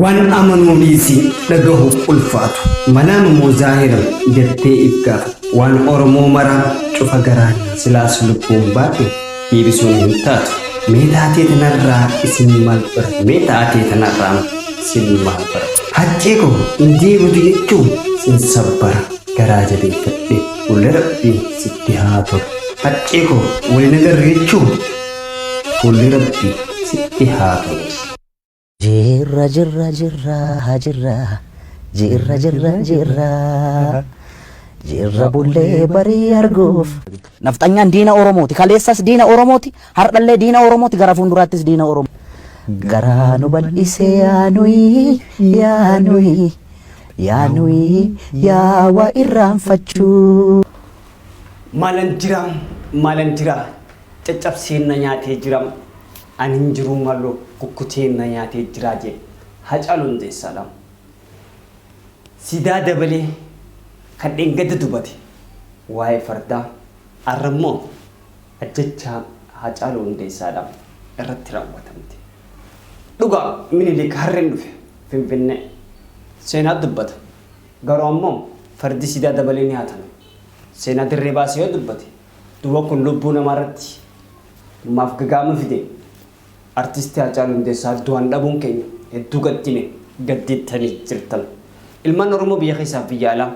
Waan amanuu dhiisii dhagahuuf ulfaatu. Manaama moo zaahira jettee if gaafatu. Waan Oromoo maraa cufa garaan silaas lubbuun baate deebisuun hin taatu. Mee taatee tanarraa isin maal baratu? Mee taatee tanarraa isin maal baratu? Haccee koo hin deebitu jechuun sin sabbara garaa jabeeffadhe fuulli Rabbii sitti haa tolu. Haccee koo wal hin agarru jechuun fuulli Rabbii sitti haa tolu. Jirra jirra jirra jirra jirra jirra jirra jirra bullee barii arguuf. Nafxanyaan diina Oromooti. Kaleessas diina Oromooti. Har'allee diina Oromooti. Gara fuulduraattis diina Oromoo. Garaa nu bal'ise yaa nuyi yaa nuyi yaa nuyi yaa waa irraanfachuu. Maalan jira maalan jira caccabseen na nyaatee jira ani hin jiruu maaloo kukkuteen na nyaatee jira jee Haacaaluu Hundeessaadha. Siidaa Dabalee kan dheengadda dubate waa'ee fardaa arrammoo ajjechaa Haacaaluu Hundeessaadha irratti raawwatamte. Dhugaa Minilik harreen dhufe Finfinnee seenaa dubbata. Garuu ammoo fardi Siidaa Dabalee ni hatame. Seenaa dirree baasee yoo dubbate Duba kun lubbuu namaa irratti maaf gagaama fide? Artisti Haacaaluu Hundeessaa du'aan dhabuun keenya hedduu gaddine gadditanii jirtan. Ilmaan Oromoo biyya keessaaf biyya alaa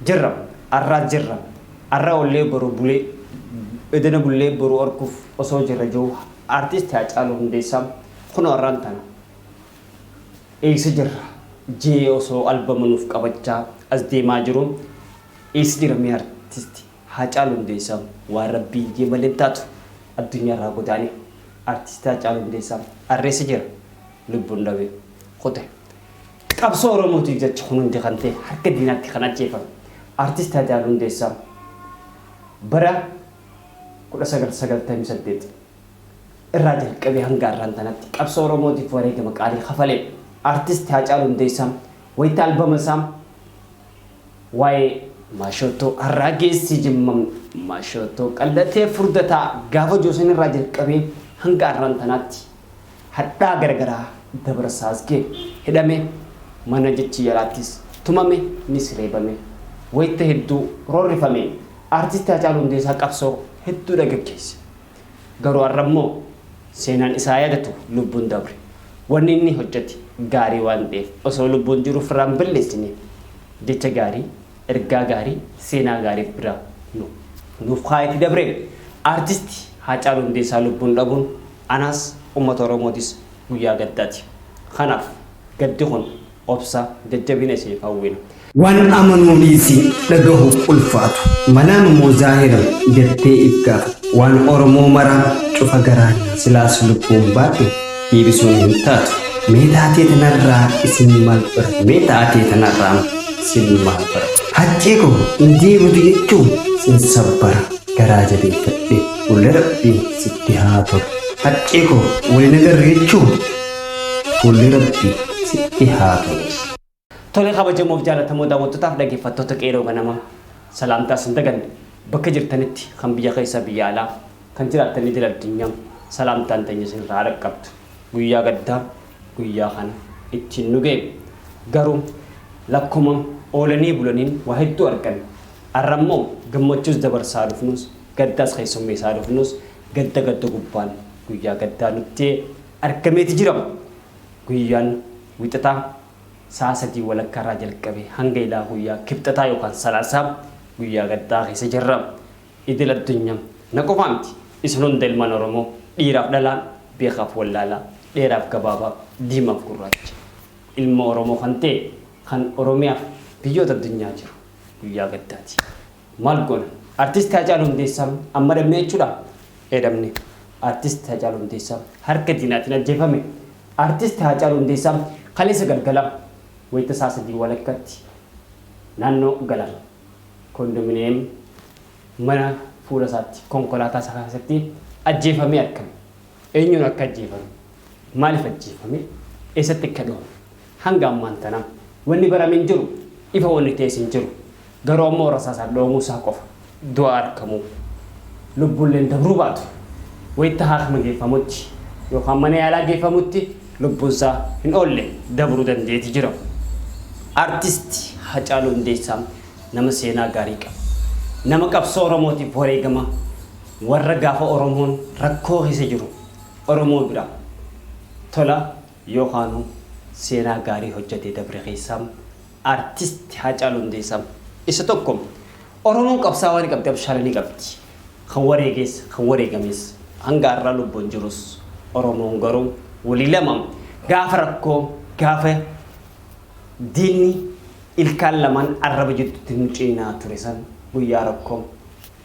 jirra arraas jirra arra ollee boru bulee edana bullee boru arkuuf osoo jirra jiru Artisti Haacaaluu Hundeessaa kunoo arraan tana eessa jirra jee osoo albama nuuf qabachaa as deemaa jiru eessa jira mee artisti Haacaaluu Hundeessaa waan Rabbiin jee malee hin taatu addunyaa irraa godaane Artisti Haacaaluu Hundeessaa arra eessa jira lubbuun dhabe kute Qabsoo Oromootiif jecha kun hundi kan ta'e harka diinaatti kan ajjeefame Artisti Haacaaluu Hundeessaa bara 1998 irraa jalqabee hanga arraan tanatti qabsoo Oromootiif wareegama qaalii kafale Artisti Haacaaluu Hundeessaa wayita albama isaa Waa'ee Maashoottoo har'aa geessii Jimma Maashoottoo qallatee furdataa gaafa joosan irraa jalqabee hanga arraan tanaatti hadhaa garagaraa dabarsaa as ga'e. Hidhame, mana jechi yalaattis tumame, nis reebame. Wayita hedduu roorrifame. Aartisti Haacaaluu Hundeessaa qabsoo hedduu dhagaggeesse. Garuu har'a immoo seenaan isaa yaadatu lubbuun dabre. Wanni inni hojjate gaarii waan ta'eef osoo lubbuun jiru ofirraa hin balleessine jecha gaarii, ergaa gaarii, seenaa gaarii bira nuuf kaa'eeti dabre. Aartisti Haacaaluu Hundeessaa lubbuun dhabuun anaas uummata Oromootis guyyaa gaddaati. Kanaaf gaddi kun obsa, jajjabina isiniif hawwina. Waan amanuu dhiisii dhagahuuf ulfaatu. Manaama moo zaahira jettee if gaafatu. Waan Oromoo maraa cufa garaan silaas lubbuun baate deebisuun hin taatu. Mee taatee tanarraa isin maal baratu? Mee taatee tanarraa isin maal baratu? Haccee koo hin deebitu jechuun sin sabbara garaa jabeeffadhe fuulli Rabbii sitti haa tolu. Haccee koo wal hin agarru jechuun fuulli Rabbii sitti haa tolu. Tole kabajamoof jaalatamoo daawwattootaaf dhaggeeffattoota Qeerroo Ganamaa salaamtaa isin daganne bakka jirtanitti kan biyya keessa biyya alaa kan jiraattan idil addunyaa salaamtaan teenya isin irraa dhaqqabdu guyyaa gaddaa guyyaa kana ittiin nu ga'e garuu lakkuma oolanii bulaniin waa hedduu argan har'a immoo gammachuus dabarsaa dhufnus gaddaas keessummeessaa dhufnus gadda gadda gubbaan guyyaa gaddaa nutti argameeti jira guyyaan Wixataa sa'a sadii walakkaa irraa jalqabee hanga ilaa guyyaa Kibxataa yookaan Salaasaa guyyaa gaddaa keessa jirra. Idil Addunyaa na qofaa miti isin hunda ilmaan Oromoo dhiiraaf dhalaa, beekaaf wallaalaa, dheeraaf gabaabaa, diimaaf gurraacha ilma Oromoo kan ta'e kan Oromiyaaf biyyoota addunyaa jiru guyyaa gaddaati. Maal goona? Artisti Haacaaluu Hundeessaa amma dhabne jechuudhaa? Ee dhabne. Artisti Haacaaluu Hundeessaa harka diinaatiin ajjeefame. Artist Haacaaluu Hundeessaa kaleessa galgala wayita sa'a 3 walakkatti naannoo Galaan Kondominiyeem mana fuula isaatti konkolaataa isaa keessatti ajjeefamee argame. Eenyuun akka ajjeefame, maaliif ajjeefame, eessatti akka dhohame hanga ammaan tanaa wanni barame hin jiru, ifa wanni ta'es hin jiru. Garuu ammoo rasaasaan dhohamuu isaa qofa du'a arkamuu lubbuulleen dabruu baatu wayita haakima geeffamutti yookaan mana yaalaa geeffamutti lubbuunsaa hin oolle dabruu dandeeti jira. Artist Hacaaluu Hundeessaa nama seenaa gaarii qabu. Nama qabsoo Oromootiif wareegama warra gaafa Oromoon rakkoo keessa jiru Oromoo bira tola yookaanuu seenaa gaarii hojjetee dabre keessaa Artist Haacaaluu Hundeessaa isa tokko. Oromoon qabsaawaa ni qabdi, abshaala ni qabdi. Kan wareegees, kan wareegames, hanga har'aa lubbuun jirus Oromoon garuu walii lama gaafa rakkoo, gaafa diinni ilkaan lamaan arraba jidduutti nu ciniinaa ture san guyyaa rakkoo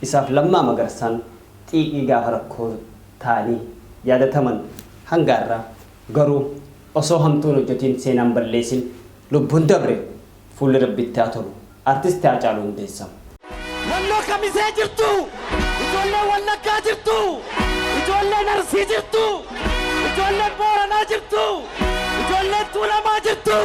isaaf Lammaa Magarsaan xiiqii gaafa rakkoo ta'anii yaadataman hanga har'aa garuu osoo hamtuu hin hojjetiin seenaan balleessin lubbuun dabre fuulli Rabbi itti haa tolu. Artisti Haacaaluu Hundeessaa. Walloo Kamisee jirtu, ijoolleen Wallaggaa jirtu, ijoolleen Arsii jirtu, ijoolleen Booranaa jirtu, ijoolleen Tuulamaa jirtu.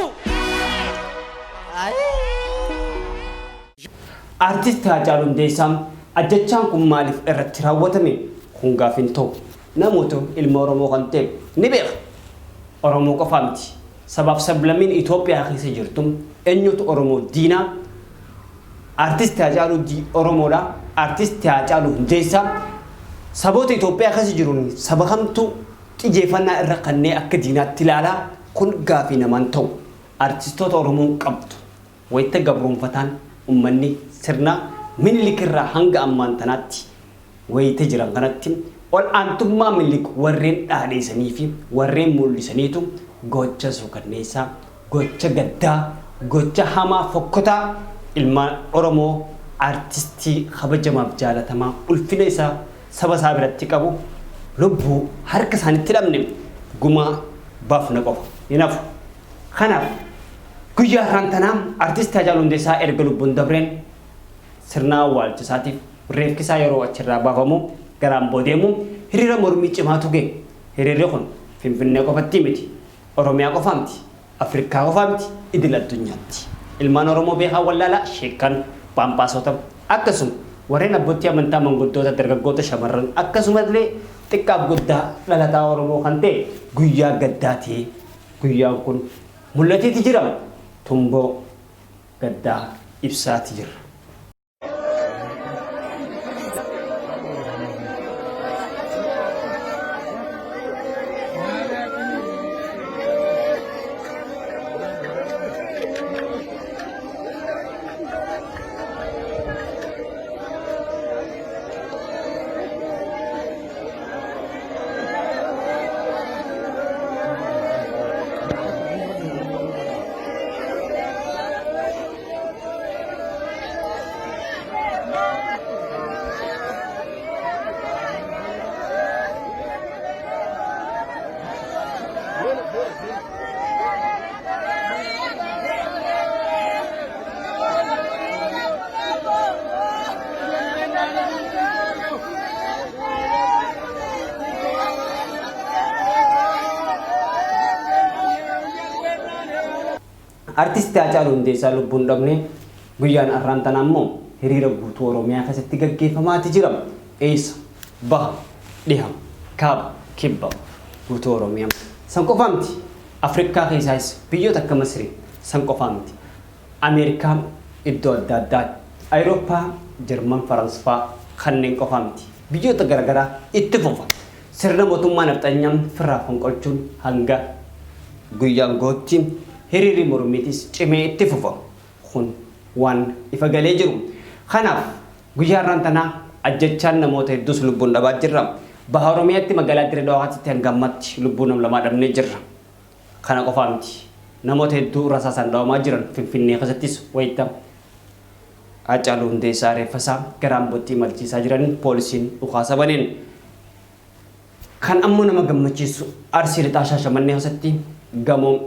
Artist Haacaaluu Hundeessaa ajjechaan kun maaliif irratti raawwatame? Kun gaaffii hin ta'u. Namoota ilma Oromoo kan ta'e ni beeka. Oromoo qofaa miti. Sabaaf sablammiin Itoophiyaa keessa jirtu eenyutu Oromoo diinaa? Artist Haacaaluu di Oromoodha. Artist Haacaaluu Hundeessaa saboota Itoophiyaa keessa jiruun saba kamtu xiyyeeffannaa irra kannee akka diinaatti ilaalaa? Kun gaafii namaan ta'u. Artistoota Oromoon qabdu wayita gabroomfataan ummanni sirna Minilik irraa hanga ammaan tanaatti wayita jiran kanatti ol aantummaa Minilik warreen dhaadheesanii fi warreen mul'isaniitu gocha suukanneessaa, gocha gaddaa, gocha hamaa fokkotaa ilmaan Oromoo artistii kabajamaaf jaalatamaa ulfina isaa saba isaa biratti qabu lubbuu harka isaanitti dhabne gumaa baafna qofa hin hafu. Kanaaf guyyaa har'aan tanaa artisti Haacaaluu Hundeessaa erga lubbuun dabreen sirna awwaalcha isaatiif reefki isaa yeroo achirraa baafamu gara Amboo deemu hiriira mormii cimaatu ga'e. Hiriirri kun Finfinnee qofattii miti, Oromiyaa qofaa miti, Afrikaa qofaa miti, idil addunyaatti. Ilmaan Oromoo beekaa wallaalaa, sheekkan, phaaphaasota, akkasuma warreen abbootii amantaa, manguddoota, dargaggoota, shamarran akkasumallee xiqqaaf guddaa dhalataa Oromoo kan ta'e guyyaa gaddaa ta'ee guyyaan kun mul'ateeti jira. Tumboo gaddaa ibsaati jirra. Artisti Haacaaluu Hundeessaa lubbuun dhabne guyyaan arraan tana ammoo hiriira guutuu Oromiyaa keessatti gaggeeffamaati jira. Eessa? Baha, Dhiha, Kaaba, Kibba, guutuu Oromiyaa. San qofaa miti. Afrikkaa keessaayis biyyoota akka Masrii san qofaa miti. Ameerikaa iddoo adda addaa, Ayirooppaa, Jarman, Farans faa kanneen qofaa miti. Biyyoota garagaraa itti fufa. Sirna mootummaa nafxanyaa firraa fonqolchuun hanga guyyaan gahutti hiriirri mormiitis cimee itti fufa. Kun waan ifa galee jiru. Kanaaf guyyaa har'aan tanaa ajjechaan namoota hedduus lubbuun dhabaa jirra. Baha Oromiyaatti magaalaa Dirree Dhawaatitti hanga ammatti lubbuu nam lamaa dhabnee jirra. Kana qofaa miti. Namoota hedduu rasaasaan dhawamaa jiran Finfinnee keessattis wayita Haacaaluu Hundeessaa reeffasaa gara Ambootti imalchiisaa jiran poolisiin dhukaasa baneen. Kan ammoo nama gammachiisu Arsii Lixaa Shaashamannee keessatti gamoo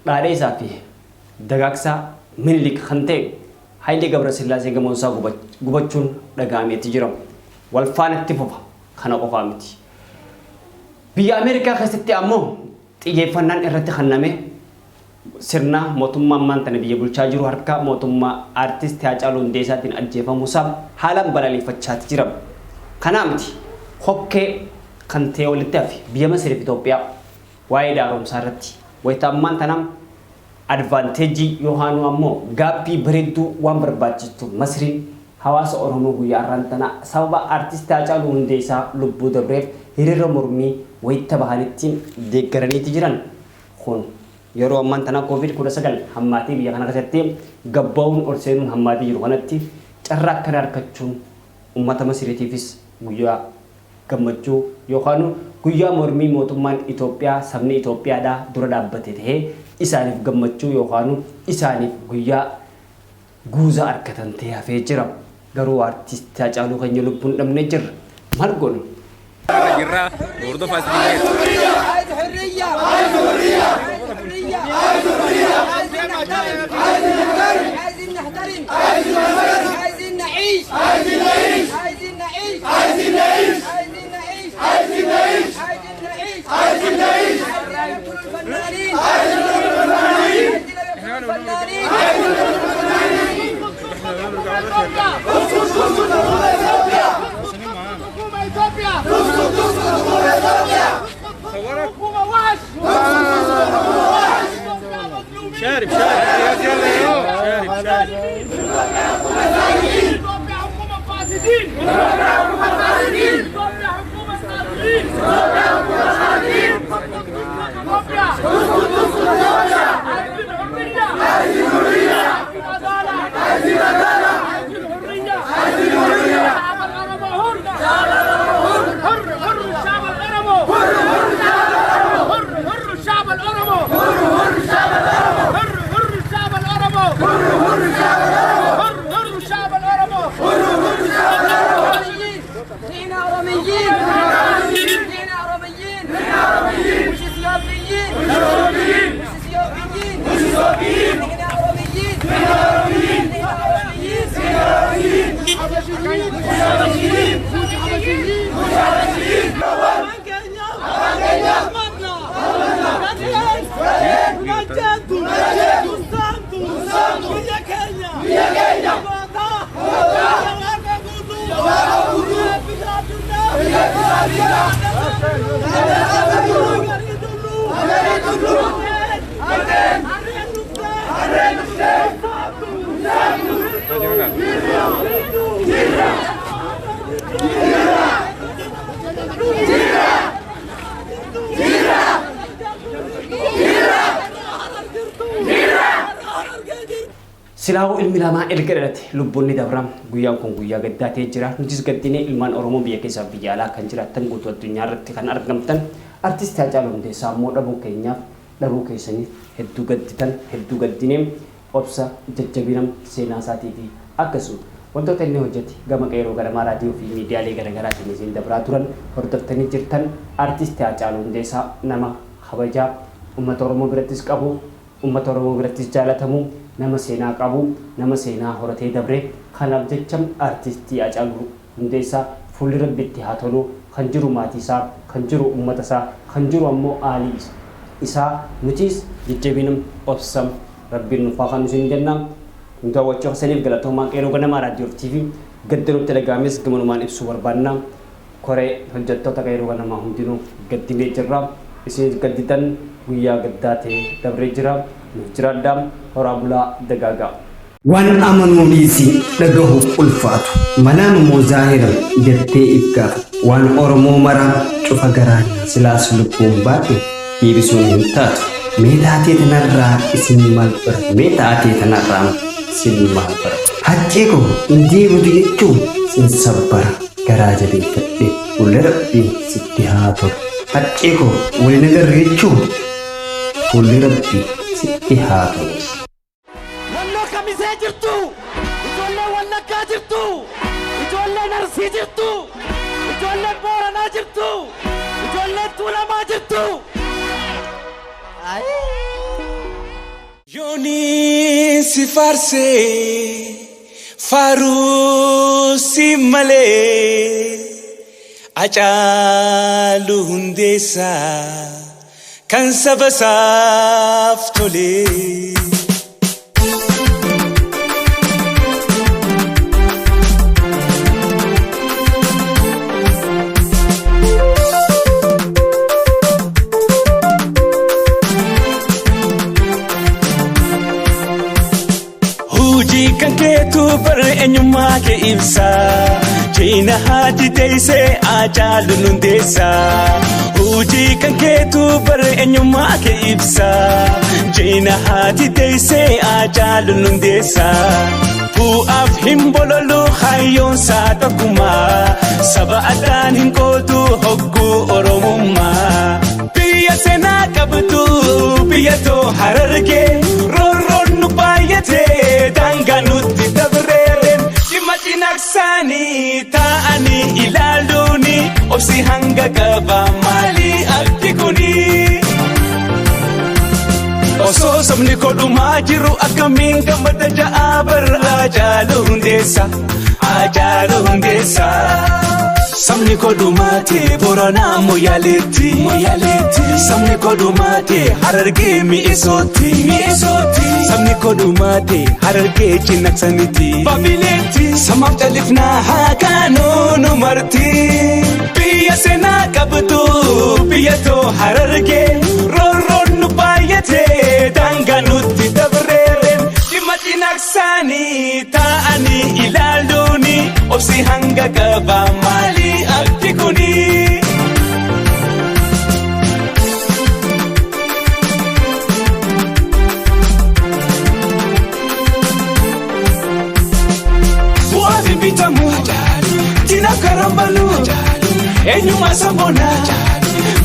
Dhaadheessaa fi Dagaagsaa Minilik kan ta'e Hayilee Gabrasillaasee gamoon isaa gubachuun dhaga'ameeti jira. Wal faana itti fufa. Kana qofaa miti. Biyya Ameerikaa keessatti ammoo xiyyeeffannaan irratti kenname sirna mootummaa ammaan tana biyya bulchaa jiru harka mootummaa Artist Haacaaluu Hundeessaatiin ajjeefamuusaa haalaan balaaleffachaati jira. Kanaa miti hokkee kan ta'e walitti hafe biyya Masrii fi Itoophiyaa. Waa'ee hidha haaromsaa irratti wayita ammaan tana advanteejii yookaan ammoo gaappii bareedduu waan barbaachistu Masriin hawaasa Oromoo guyyaa har'aan tana sababa artist Haacaaluu Hundeessaa lubbuu dabreef hiriira mormii wayita bahanitti deeggaraniiti jiran. Kun yeroo ammaan tana Covid 19 hammaatee biyya kana keessatti gabba'uun ol seenuun hammaatee jiru kanatti carraa akkana argachuun ummata Masriitiifis guyyaa gammachuu yookaanu guyyaa mormii mootummaan Itoophiyaa sabni Itoophiyaadhaa dura dhaabbate tahee isaaniif gammachuu yookaanu isaaniif guyyaa guuza argatan tahee hafee jira. Garuu Artist Hacaaluu keenya lubbuun dhabnee jirra. Maal goona? Jirra hordofaa isin geessa. شارب شارب شارب شارب. Silaahuu ilmi namaa erga dhalate lubbuun ni dabra. Guyyaan kun guyyaa gaddaa ta'ee jira. Nutis gaddinee ilmaan Oromoo biyya keessaa fi biyya alaa kan jiraattan guutuu addunyaa irratti kan argamtan Artisti Haacaaluu Hundeessaa immoo dhabuu keenyaaf dhabuu keessaniif hedduu gadditan hedduu gaddinee obsa jajjabina seenaa isaatii fi akkasuma wantoota inni hojjete gama Qeerroo Ganamaa raadiyoo fi miidiyaalee garaagaraatiin isin dabraa turan hordoftanii jirtan. Artisti Haacaaluu Hundeessaa nama kabajaa uummata Oromoo birattis qabu Ummata Oromoo birattis jaalatamu, nama seenaa qabu, nama seenaa horatee dabre. Kanaaf jecha Artisti Haacaaluu Hundeessaa fuulli Rabbi itti haa tolu, kan jiru maatii isaa, kan jiru ummata isaa, kan jiru ammoo aalii isaa nutiis jajjabina, obsa Rabbiin nuuf haa kannu isiniin jenna. Nu daawwachuu keessaniif galatoomaa. Qeerroo Ganamaa Raadiyoo fi TV gadda nutti dhaga'ames gamanumaan ibsuu barbaanna. Koree hojjettoota Qeerroo Ganamaa hundinuu gaddinee jirra. Isinis gadditan guyyaa gaddaa ta'e dabree jira. Nuuf jiraadhaa. Horaa bulaa dagaagaa. Waan amanuu dhiisii dhagahuuf ulfaatu. Manaama moo zaahira jettee if gaafattu. Waan Oromoo maraa cufa garaa silaas lubbuun baate deebisuun hin taatu. Mee taatee tanarraa isin maal barattu? Mee taatee tanarraa isin maal barattu? Haccee koo hin deebitu jechuun sin sabbara. Garaa jabeeffadhe fuulli Rabbii sitti haa tolu. Haccee koo wal hin agarru jechuun fuulli Rabbii sitti haa tolu. Walloo Kamisee jirtu! Ijoolleen Wallaggaa jirtu! Ijoolleen Arsii jirtu! Ijoolleen Booranaa jirtu! Ijoolleen Tuulamaa jirtu! Yooniin si faarsee faaruu si malee Hacaaluu Hundeessaa kan saba isaaf tolee. Hojii kan keetu bar eenyummaa kee ibsa. Jiina haati teessee Hacaaluu Hundeessaa. Hojii kan keetu bar eenyummaa kee ibsa. Jiina haati teessee Hacaaluu Hundeessaa. Bu'aaf hin bololu hayyoon isaa tokkummaa. Saba addaan hin qoodu hogguu Oromummaa. Biyya seenaa qabdu biyya too Harargee. Roorroon nu baay'atee daangaa nutti dabreereen. Dhimma cinaaqsaanii taa'anii ilaaluuni. Obsi hanga qaba maali akki kuni? Osoo sabni kodhumaa jiru akkamiin gammada ja'aa barra Hacaaluu Hundeessaa. Hacaaluu Hundeessaa. Sabni kodhumaate Booranaa Moyaaleetti. Sabni kodhumaate Harargee Mi'eessootti. Sabni kodhumaate Harargee Cinaaqsanitti. Babileetti. Samaaf califnaa haa kaanuu nu marti. Biyya seenaa qabdu biyya too Harargee. Roorroon nu baay'atee daangaa nutti dabreereen. Dhimma cinaaqsaanii taa'anii ilaaluuni. Obsi hanga qaba maali akki kuni? Bu'aaf hin bitamu diinaaf karaan banu eenyummaa saboona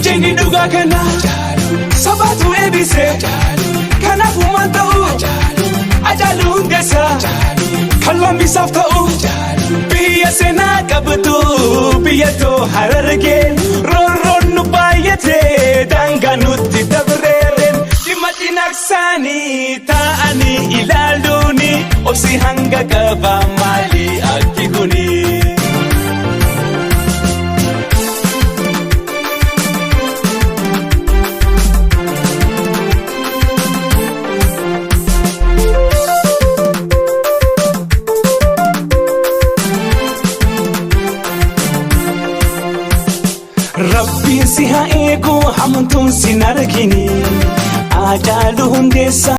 jenni dhugaa kana sabaatu eebise kanaaf uumaan ta'u Hacaaluu Hundeessaa kan lammisaaf ta'u. Biyya seenaa qabdu biyya too Harargee. Roorroon nu baay'atee daangaa nutti dabreereen. Dhimma cinaaqsaanii taa'anii ilaaluuni. Obsi hanga qaba maali akki kuni? Rabbiin si haa eegu hamtuun sin argini. Hacaaluu Hundeessaa.